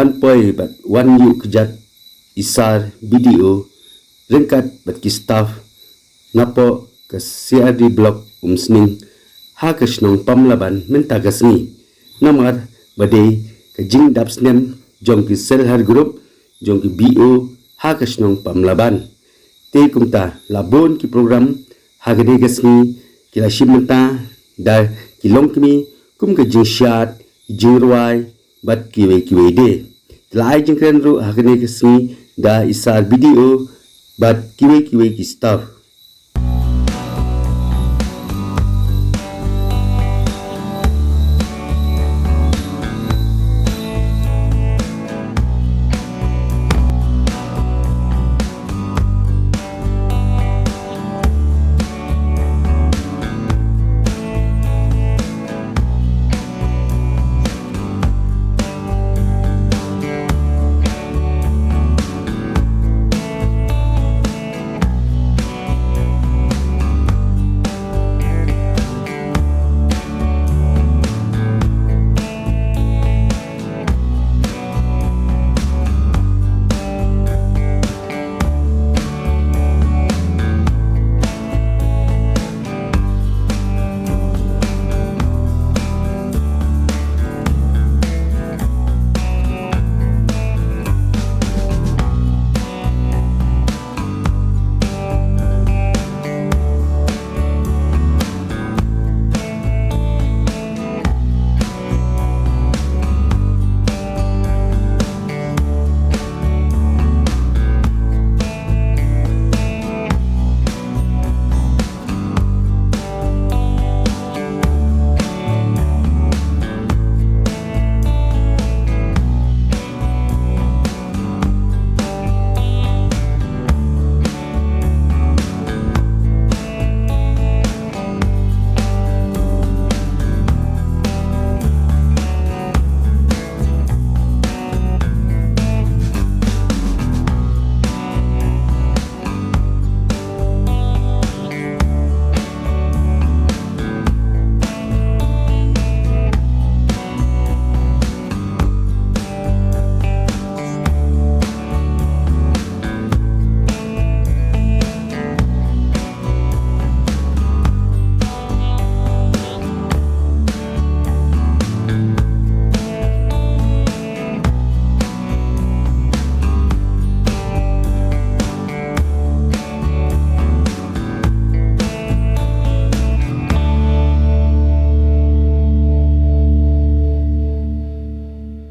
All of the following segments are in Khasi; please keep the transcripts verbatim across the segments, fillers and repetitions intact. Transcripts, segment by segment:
Wan poi bad wan ïuh kjat i Sir B D O ryngkat bad ki staff napoh ka C R D Block Umsning ha ka shnong Pamlaban mynta ka sngi. Namar ba dei ka jingdap snem jong ki Self Help Group jong ki B O ha ka shnong Pamlaban. Te kumta la bun ki program ha kane ka sngi ki la shim bynta da ki longkmie kum ka jingshad, jingrwai bad kiwei kiwei de. Te la ai jingkren ruh ha kane ka sngi da i Sir B D O bad kiwei kiwei ki staff.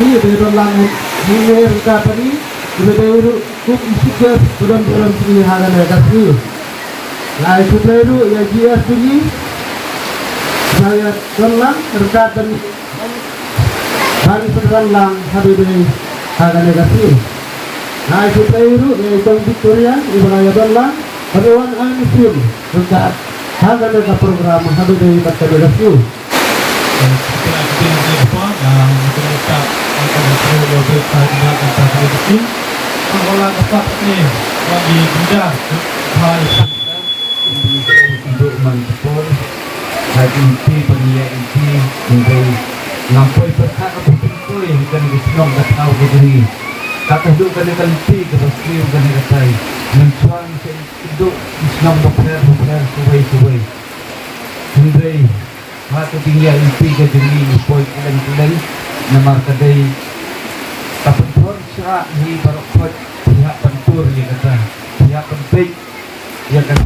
Ïa, ba ïa don lang hangne ryngkat bad ngi, iba dei ruh kum i speaker ba don burom sha ngi ha kane ka sngi. Nga ai khublei ruh ïa G S B ngi ba ïa don lang ryngkat bad ngi ban pynrem lang ha dei dei ha kane ka sngi. Nga ai khublei ruh ïa i Kong Victoria iba la ïa don lang ban wan ai mynsiem ryngkat ha kane ka program ha dei dei bad kane ka sngi. Ka ka duh kane ka lynti kaba sniew kane ka tai. Mynshuwa ngi sa ïakynduh ki shnong bapher bapher kawei kawei. Hynrei ha ka jingïaid lynti ka jong ngi ngi poi kylleng kylleng namar ka dei ka pynthor sha ngi baroh khoit. Phi hap ban tur ïa kata, phi hap ban beit ïa kata.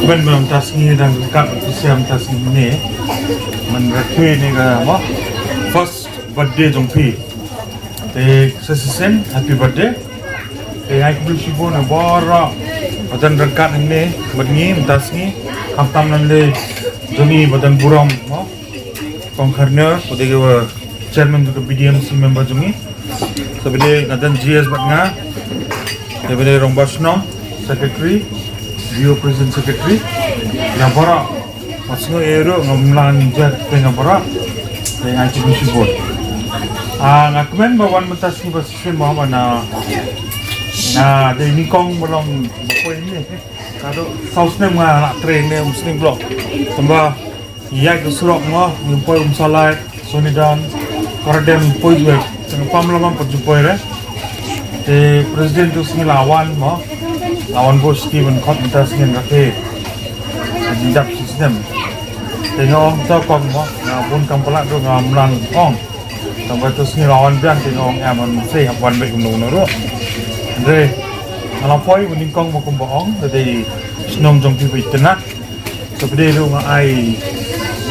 Ban ban tas ngi dang kat tu siam tas ngi ne. Man rakhe ne ka mo. First birthday jong phi. Te sa sisen happy birthday. Te ai khublei shibun na bor. Bad dang kat ne bad ngi mynta sngi. Khamtam nan le jong ngi bad dang burom mo. Kong Kharner, ko dei ka chairman jong ka B D M C member jong ngi. Sa bad dei nga dang G S bad nga. Sa bad dei Rangbah Shnong, secretary, B O president secretary. Nga baroh. Mas ngo ero nga mlan jer te nga baroh. Te nga cuba shibun. Ah, nga kmen ba wan mynta sngi ba shisien ba na, na dei nyngkong ba long ba poi ne. Ka dei saw snem nga la trei ne um snem block. Tamba ïa ka surok mo, ngi poi Umsallai, Sonidan, Kordem poi jwe. Tang pam lamam pat ju poi re. Te president tu sngi la wan mo. La wan bo sti ban khot mynta sngi rakhe. Jingdap shisnem. Te nga ong to kong mo, nga bun kam pala tu nga mlan ong. Tang ba tu sngi la wan biang te nga ong em an sei hap wan bek kumno kumno ruh. Hynrei nga la poi ba nyngkong ba kumba ong, te dei shnong jong phi ba itynnat. Sa phi dei ruh nga ai,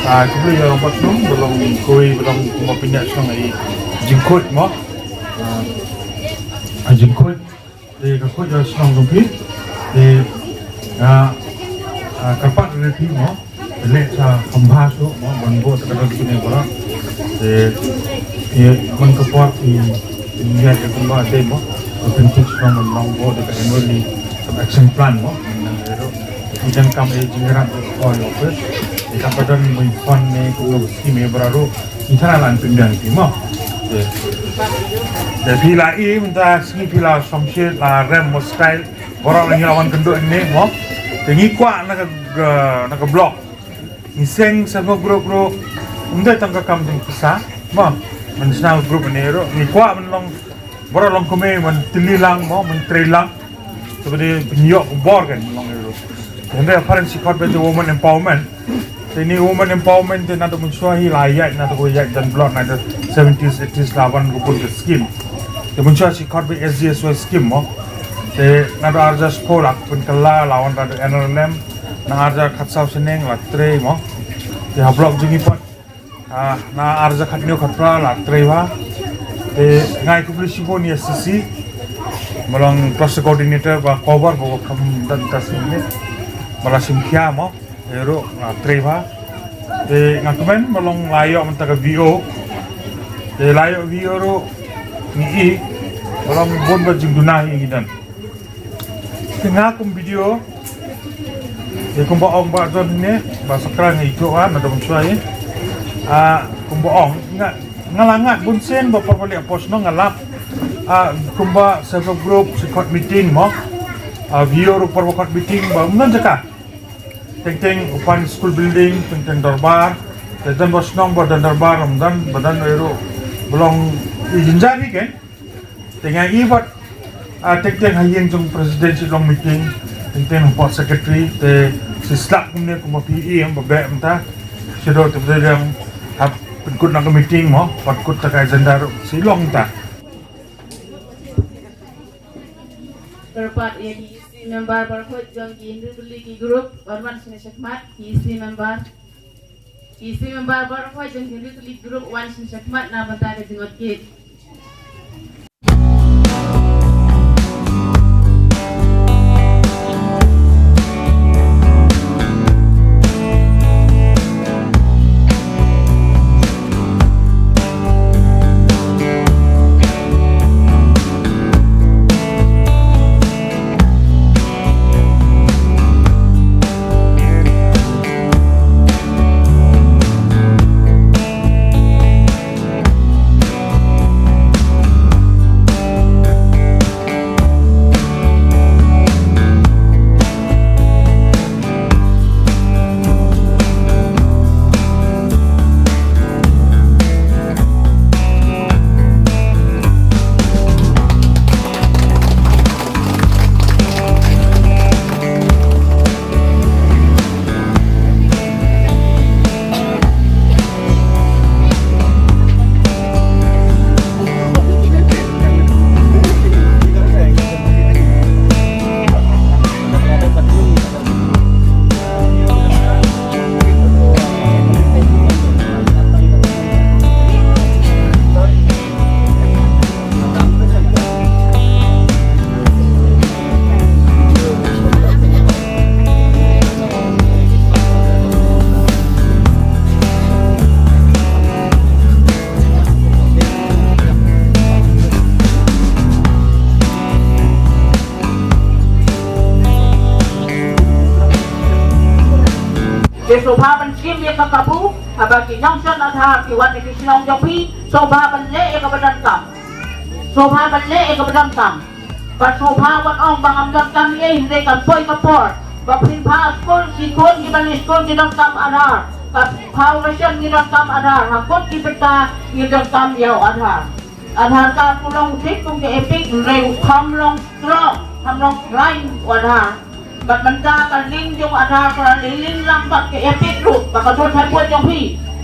ah, khublei ïa Rangbah Shnong ba long kawei ba long kumba pynïaid shnong ai jingkhuid mo. Ah, ai jingkhuid. Te ka khuid ïa shnong jong phi. Te, ah, ah, kyrpad ïa phi mo. Te leh sa kham bha shuh mo ban buh te ka dang kine baroh. Te, ïa, man ka por phi ïa ka kumba te mo. Ka pynthik shnong ban long buh te ka annually some action plan mo. Nang ïa ruh. Ki donkam ïa jingïarap ko ïa office. Ïa ka pattern mo, fund ne kumno scheme ïa baroh. Ngi tharai la pynbiang ki mo. Te phi la i mynta sngi phi la shongshit la rem mo style. Baroh la ngi la wan kynduh ne mo. Te ngi kwah na ka, na ka block. Ngi seng sa ko group ruh. Ym dei tang ka kam jong pisa. Mo. Ban shna group ne ruh. Ngi kwah ban long Baroh long kumne ban tylli lang mo, ban trei lang. Te ba dei pynïoh bor kan long ïa ruh. Hynrei phareng shi khot ba dei women empowerment. Te ine women empowerment te naduh mynshuwa hi la ïaid, naduh ko ïaid jan block naduh seventies, eighties la wan ko bun ka scheme. Te mynshuwa shi khot ba S G S Y scheme mo. Te naduh arja shuh la pynkylla la wan naduh N R L M, na arja khatsaw shaneng la trei mo. Te ha block jong ngi pat Ah, na arja khatñiew khatphra la trei bha. Te nga ai khublei shibun ïa C C. Ba long cluster coordinator ba cover ba kham dang ka sim ne. Ba la shim khia mo. Ïa ruh la trei bha. Te nga kmen ba long la ïoh mynta ka V O. Te la ïoh V O ruh ngi i ba long bun ba jingduna hi ngi don. Te nga kum video. Te kumba ong ba don ne, ba sakra ngi ïoh ah, na dong shuwa. Ah, kumba ong, nga, nga la ngat bun sien ba por ba leh post no nga lap. Ah, kumba self help group, si khot meeting mo. Ah, V O ruh por ba khot meeting ba, ym don jaka. Teng teng u pan school building, teng teng dorbar. Te don ba shnong ba don dorbar, ym don, ba don ïa ruh. Ba long i jynjar hi ken. Te nga i bad, ah, teng teng ha ïing jong president shi long meeting, teng teng hapoh secretary, te shi slap kumne kumba phi i em ba beh mynta. Shi do te bdeng hap pynkut na ka meeting mo, pynkut ta ka agenda ruh shi long mynta. Kyrpad ïa ki E C member baroh jong ki hynriew tylli ki group, wan wan shane shakhmat, ki E C member. Ki E C member baroh jong ki hynriew tylli ki group, wan shane shakhmat na bynta ka jingïoh kit. Te sngewbha ban shim ïa ka kabu, haba ki nongshon Aadhaar ki wan na ki shnong jong phi, sngewbha ban leh ïa kaba donkam. Sngewbha ban leh ïa kaba donkam. Bad sngewbha ban ong ba ngam donkam ei, hynrei kan poi ka por ba phin bha skul, ki khun kiba leit skul ki donkam Aadhaar. Ka foundation ngi donkam Aadhaar, ha kut ki bynta ngi donkam ïa u Aadhaar. Aadhaar card u long thik kum ka EPIC, hynrei u kham long strong, kham long khlaiñ u Aadhaar. Bad mynta ka link jong Aadhaar ka la link lang bad ka EPIC ruh, ba ka dei ha buit jong phi.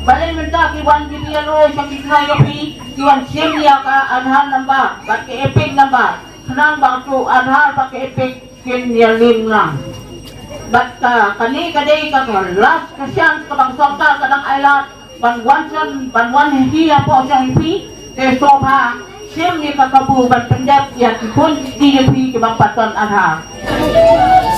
Balei mynta ki wan ki BLO sha ki tnga jong phi, ki wan shim ïa ka Aadhaar number bad ka EPIC number, khnang ba ka Aadhaar bad ka EPIC kin ïa link lang. Bad ka, kane ka dei ka, ka last ka chance kaba ka sorkar ka dang ai lad ban wan shon, ban wan hi hapoh jong phi. Te sngewbha shim ïa ka kabu ban pyndep ïa ki khun ki jong phi kiba pat don Aadhaar.